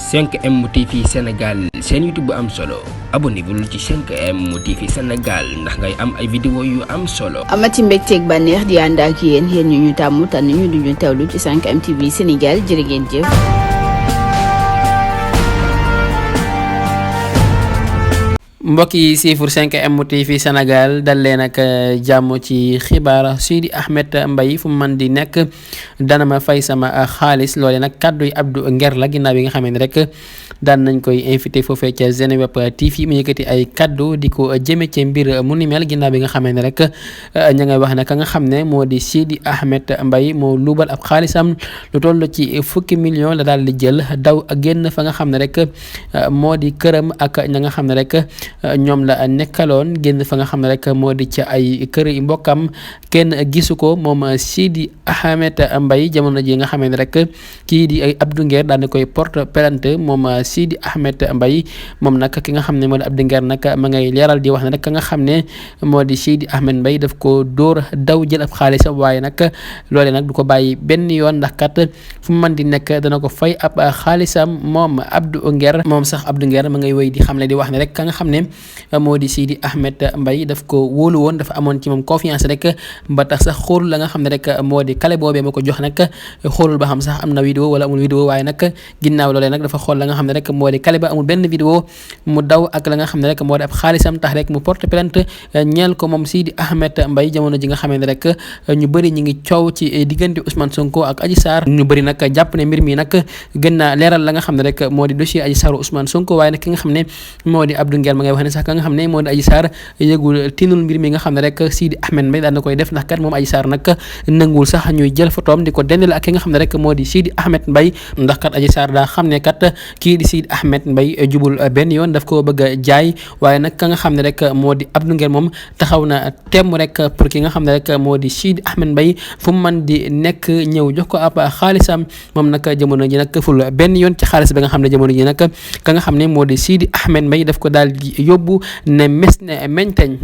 5M TV Sénégal seen YouTube bu am solo abonnez-vous ci 5M TV Sénégal ndax ngay am ay vidéo yu am solo. amati mbégteeg bànneex di ànd ak yéen ñu tàmm tànn ñu duñu teewlu ci 5M TV Sénégal jërë ngeen jëf. mbokk yi siifur 5M TV Sénégal dal leen ak jàmm ci xibaar Sidi Ahmed Mbaye fu mu mën di nekk dana ma fay sama xaalis loole nag kàddu yi Abdou Nguer la ginnaaw bi nga xamee ne rek daan nañ koy invité foofee ca Seneweb TV mu yëkkati ay kàddu di ko jëme ci mbir mu ni mel ginnaaw bi nga xamee ne rek ña ngay wax ne ka nga xam ne moo di Sidi Ahmed Mbaye moo luubal ab xaalisam lu toll ci fukki million la daal di jël daw génn fa nga xam ne rek moo di këram ak ña nga xam ne rek ñoom la nekkaloon génn fa nga xam ne rek moo di ca ay kër yi mbokkam kenn gisu ko moom Sidi Ahmed Mbaye jamono ji nga xamee ne rek kii di ay Abdou Nguer daan koy porte plainte moom Sidi Ahmed Mbaye moom nag ki nga xam ne moo di Abdou Nguer nag ma ngay leeral di wax ne rek ka nga xam ne moo di Sidi Ahmed Mbaye daf ko dóor daw jël ab xaalisam waaye nag loolee nag du ko bàyyi benn yoon ndax kat fu mu mën di nekk dana ko fay ab xaalisam moom Abdou Nguer moom sax Abdou Nguer ma ngay wéy di xam ne di wax ne rek ka nga xam ne moo di Sidi Ahmed Mbaye daf ko wóolu woon dafa amoon ci moom confiance rek ba tax sax xoolul la nga xam ne rek moo di kale boobee ma ko jox nag xoolul ba xam sax am na vidéo wala amul vidéo waaye nag ginnaaw loolee nag dafa xool la nga xam ne rek moo di kale ba amul benn vidéo mu daw ak la nga xam ne rek moo di ab xaalisam tax rek mu porte plainte ñeel ko moom Sidi Ahmed Mbaye jamono ji nga xamee ne rek ñu bëri ñu ngi coow ci diggante Ousmane Sonko ak Adji Sarr ñu bëri nag jàpp ne mbir mi nag gën naa leeral la nga xam ne rek moo di dossier Adji Sarr Ousmane Sonko waaye nag ki nga xam ne moo di Abdou Nguer ma ngay wax ne sax ka nga xam ne moo di Adji Sarr yëgul tinul mbir mi nga xam ne rek Sidi Ahmed Mbaye daan na koy def ndax kat moom Adji Sarr nag nanguwul sax ñuy jël photoom di ko dendale ak ki nga xam ne rek moo di Sidi Ahmed Mbaye ndax kat Adji Sarr daa xam ne kat kii di Sidi Ahmed Mbaye jubul benn yoon daf ko bëgg a jaay waaye nag ka nga xam ne rek moo di Abdou Nguer moom taxaw na temm rek pour ki nga xam ne rek moo di Sidi Ahmed Mbaye fu mu mën di nekk ñëw jox ko ab xaalisam moom nag jamono ji nag ful benn yoon ci xaalis bi nga xam ne jamono ji nag ka nga xam ne moo di Sidi Ahmed Mbaye daf ko daal di yóbbu ne mes ne meñteñ